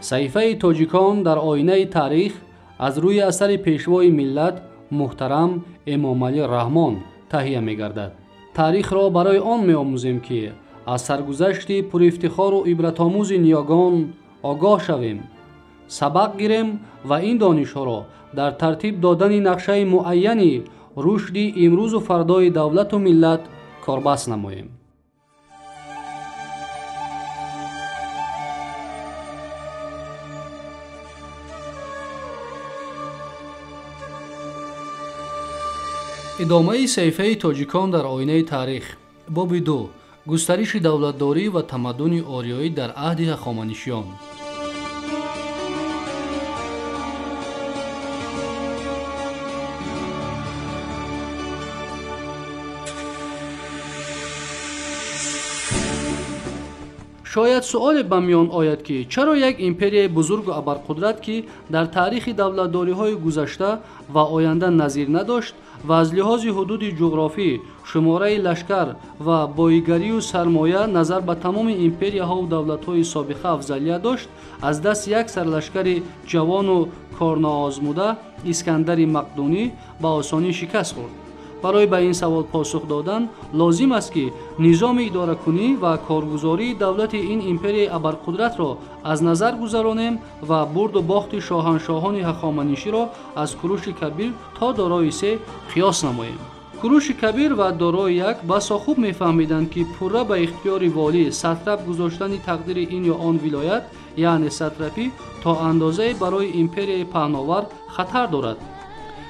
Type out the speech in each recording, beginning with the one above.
Саҳифаи тоҷикон дар оинаи таърих аз рӯи асари пешвои миллат муҳтарам Эмомалӣ Раҳмон таҳия мегардад. Таърихро барои он меомӯзем, ки аз саргузашти пурифтихору ибратомӯзи ниёгон огоҳ шавем, сабақ гирем ва ин донишҳоро дар тартиб додани нақшаи муайяни рушди имрӯзу фардои давлату миллат корбаст намоем. Идомаи саҳифаи тоҷикон дар оинаи таърих. Боби 2. Густариши давлатдорӣ ва тамаддуни ориёӣ дар аҳди ҳахоманишиён. Шояд суоле ба миён ояд, ки чаро як империяи бузургу абарқудрат, ки дар таърихи давлатдориҳои гузашта ва оянда назир надошт ва аз лиҳози ҳудуди ҷуғрофӣ, шумораи лашкар ва боигарию сармоя назар ба тамоми империяҳову давлатҳои собиқа афзалият дошт, аз дасти як сарлашкари ҷавону корноозмуда Искандари Мақдунӣ ба осонӣ шикаст хӯрд. Барои ба ин савол посух додан лозим аст, ки низоми идоракунӣ ва коргузории давлати ин империяи абарқудратро аз назар гузаронем ва бурду бохти шоҳаншоҳони ҳахоманиширо аз Куруши Кабир то Дорои Се қиёс намоем. Куруши Кабир ва Дорои Як басо хуб мефаҳмиданд, ки пурра ба ихтиёри волӣ сатрап гузоштани тақдири ин ё он вилоят, яъне сатрапӣ, то андозае барои империяи паҳновар хатар дорад.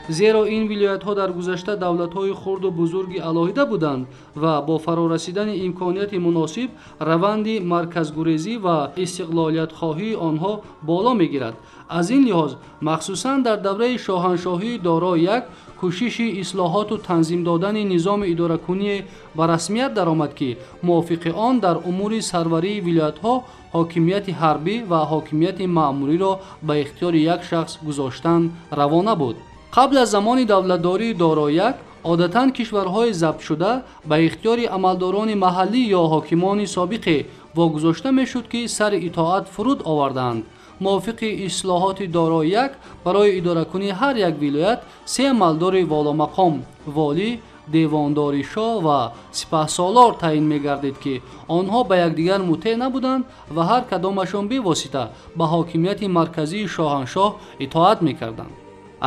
Зеро ин вилоятҳо дар гузашта давлатҳои хурду бузурги алоҳида буданд ва бо фарорасидани имконияти муносиб раванди марказгурезӣ ва истиқлолиятхоҳии онҳо боло мегирад. Аз ин лиҳоз, махсусан дар давраи шоҳаншоҳии Дорои Як кӯшиши ислоҳоту танзим додани низоми идоракуние ба расмият даромад, ки мувофиқи он дар умури сарварии вилоятҳо ҳокимияти ҳарбӣ ва ҳокимияти маъмуриро ба ихтиёри як шахс гузоштан равона буд. Қабл аз замони давлатдории Дорои Як одатан кишварҳои забтшуда ба ихтиёри амалдорони маҳаллӣ ё ҳокимони собиқе вогузошта мешуд, ки сари итоат фуруд овардаанд. Мувофиқи ислоҳоти Дорои Як барои идоракунии ҳар як вилоят се амалдори воломақом – волӣ, девондори шоҳ ва сипаҳсолор таъин мегардид, ки онҳо ба якдигар мутеъ набуданд ва ҳар кадомашон бевосита ба ҳокимияти марказии шоҳаншоҳ итоат мекарданд.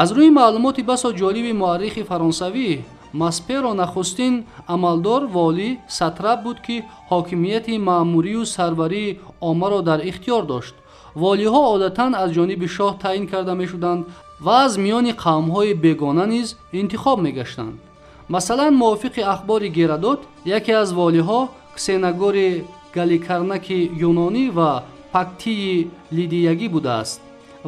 Аз рӯи маълумоти басо ҷолиби муаррихи фаронсавӣ Масперо, нахустин амалдор волӣ сатрап буд, ки ҳокимияти маъмурию сарварии оммаро дар ихтиёр дошт. Волиҳо одатан аз ҷониби шоҳ таъин карда мешуданд ва аз миёни қавмҳои бегона низ интихоб мегаштанд. Масалан, мувофиқи ахбори Геродот, яке аз волиҳо Ксенагори Галикарнаки юнонӣ ва Пактии лидиягӣ будааст.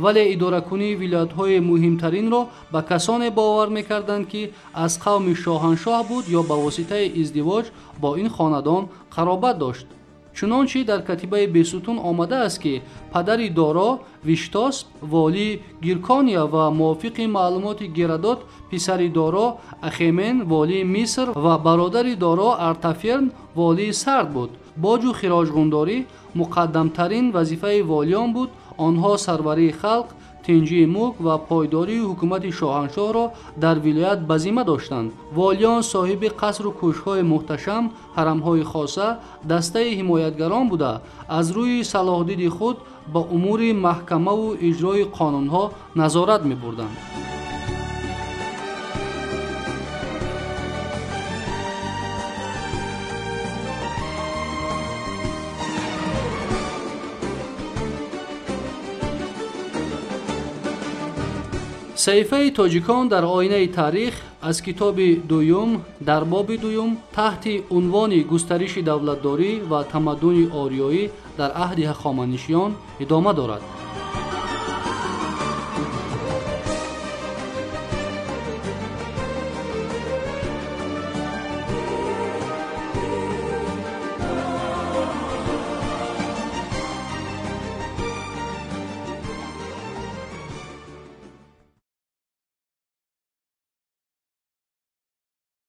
Вале идоракунии вилоятҳои муҳимтаринро ба касоне бовар мекарданд, ки аз қавми шоҳаншоҳ буд ё ба воситаи издивоҷ бо ин хонадон қаробат дошт. Чунончи дар катибаи Бесутун омадааст, ки падари Доро Виштосп волии Гиркония ва мувофиқи маълумоти Геродот писари Доро Ахемен волии Миср ва бародари Доро Артаферн волии Сард буд. Боҷу хироҷғундорӣ муқаддамтарин вазифаи волиён буд. Онҳо сарварии халқ, тинҷии мулк ва пойдории ҳукумати шоҳаншоҳро дар вилоят ба зимма доштанд. Волиён соҳиби қасру кӯшкҳои муҳташам, ҳарамҳои хоса, дастаи ҳимоятгарон буда, аз рӯи салоҳдиди худ ба умури маҳкамаву иҷрои қонунҳо назорат мебурданд. Саҳифаи тоҷикон дар оинаи таърих аз китоби дуюм дар боби дуюм таҳти унвони густариши давлатдорӣ ва тамаддуни ориёӣ дар аҳди ҳахоманишиён идома дорад.